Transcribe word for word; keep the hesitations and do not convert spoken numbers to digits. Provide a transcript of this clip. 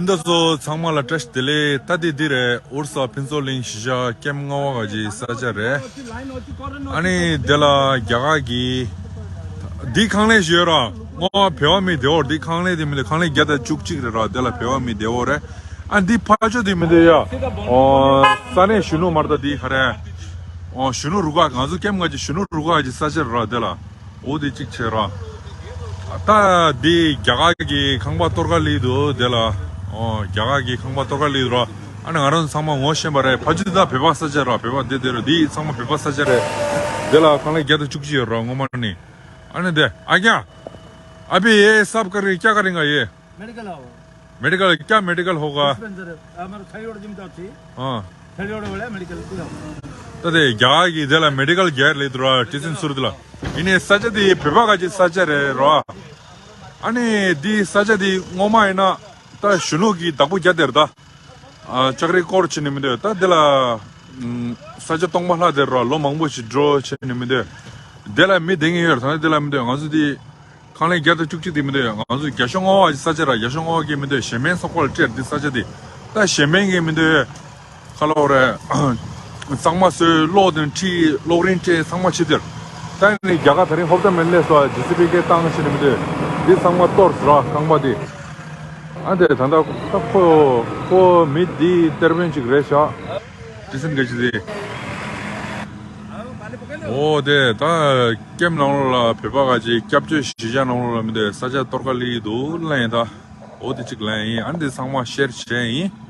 ལྷན་རྒྱས་ཚོ་ཚང་མ་ལ་བཀྲ་ཤིས་བདེ་ལེགས། ད་དེ་འདི་རེད། ཨོ་རི་ས་ཕུན་ཚོགས་གླིང་གཞིས་ཆགས་ཀེམ་ལྔ་པ་ག་གི་ས་ཆ་རེད། ཨ་ནི་དེ་ལ་རྒྱ་གར་གྱི་འདི་ཁང་ལས་ཞོལ་ར། ངོ་བོད་པ་མི་བདེ་བོ་རེད། འདི་ཁང་ལས་དེ་མི་འདུག་ཁང་ལས་བརྒྱ་དང་བཅུ་གཅིག་རེད་ར། དེ་ལ་བོད་པ་མི་བདེ་བོ་རེད། ཨ་འདི་ཕ་ཆོ་དེ་མི་འདུག་ཡ། ཨོ་ས་གནས་གཞོན་ནུ་མར་ད་འདི་ག་རེད། ཨོ་གཞོན་ནུ་རུ་ཁག་ང་ཚོ་ཀེམ་ག་གི་གཞོན་ནུ་རུ་ཁག་གི་ས་ཆ་རེད་ར། དེ་ལ། འོ་དེ་གཅིག་བྱས་ར། ད་འདི་རྒྱ་གར་གྱི་ཁང་པ་གཏོར་ཁ་སླེབས་འདུག་དེ་ལ། ཨོ་རྒྱ་གར་གྱི་ཁང་པ་གཏོར་ཁ་སླེབས་འདུག་ར། ཨ་ནི་ང་རང་ཚོ་ཚང་མ་ངོ་ཤེས་པ་རེད། ཕ་ཆོས་ད་བོད་པ་ས་ཆ་ར། བོད་པ་འདི་དེ་ར། འདི་ཚང་མ་བོད་པ་ས་ཆ་རེད། དེ་ལ་ཁང་ལས་བརྒྱ་དང་བཅུ་གཅིག་ཡོད་ར་ངོ་མ་ནི། ཨ་ནི་དེ་ཨ་ཀྱ། अभी ये सब कर क्या करेंगे ये? मेडिकल आओ। मेडिकल क्या? मेडिकल होगा। डिस्पेंसर, हमारा थायराइड जिम तो थी। हाँ। थायराइड वाला मेडिकल पूरा। ད་དེ་རྒྱ་གར་གྱི་དེ་ལ་མེ་ཌི་ཀལ་རྒྱག་ལས་འདུག་ར། ཊི་སན་ཟུར་དེ་ལ། ཡིན་ནའི་ས་ཆ་དེ་བོད་པ་ག་གི་ས་ཆ་རེད་ར། ཨ་ནི་དེ་ས་ཆ་དེ་ངོ་མ་ཡིན་ན་ད་གཞོན་ནུ་གི་བདག་པོ་རྒྱ་དེར་ད། ཨ་ལྕགས་རི་སྐོར་བྱེད་ནི་མི་འདུག་ད་དེ་ལ་ཨམ་ས་ཆ་སྟོང་པ་ལྷག་དེར་ར། ལོ་མང་པོ་ཞིག་འགྲོ་བྱེད་ནི་མི་འདུག་དེ་ལ་མི་བསྡད་མཁན་ཡོད་ར། ད་དེ་ལ་མི་འདུག་ང་ཚོ་དེ། ཁང་ལས་བརྒྱ་དང་བཅུ་གཅིག་དེ་མི་འདུག་ང་ཚོ་རྒྱ་གཞུང་ངོ་བ་ས་ཆ་ར། རྒྱ་གཞུང་ངོ་བ་གི་མི་འདུག་གཞན་ཕན་སོགས་པ་ལ་སྤྲད་འདི་ས་ཆ་དེ། ད་གཞན་ཕན་གི་མི་འདུག་ཁ་ལོ་རེད། གཙང་མ་བཟོས། གློག་དང་འཕྲུལ་གློག་རིན་སྤྲད། ཚང་མ་བྱེད་དེར། ད་ནི་རྒྱ་གར་ད་རིང་ཧོབ་ཏ་མེད་ལས་སོ་ཇི་སི་པི་ཀེ་བཏང་བྱེད་ནི་མི་འདུག་འདི་ཚང་མ་གཏོར་ཟེར་ར་ཁང་པ་དེ། ཨ་འདི་ད་ལྟ་ད་ཁོ་ཁོ་མི་འདི་གཏེར་དཔོན་ཅིག་རེད་ཤག་ཊི་སན་ག་ཅི་དེ། འོ་དེ་ད་ཀེམ་ནང་ལོགས་ལ་བོད་པ་ག་ཅིག་སྐྱབས་བཅོལ་གཞིས་ཆགས་ནང་ལོགས་ལ་མི་འདུག་ས་ཆ་གཏོར་ཁ་སླེབས་འདུག་ལབ་ཡིན་ད། འོ་དེ་གཅིག་ལབ་ཡིན། ཨ་འདི་ཚང་མ་ཤེར་བྱས་ཡིན།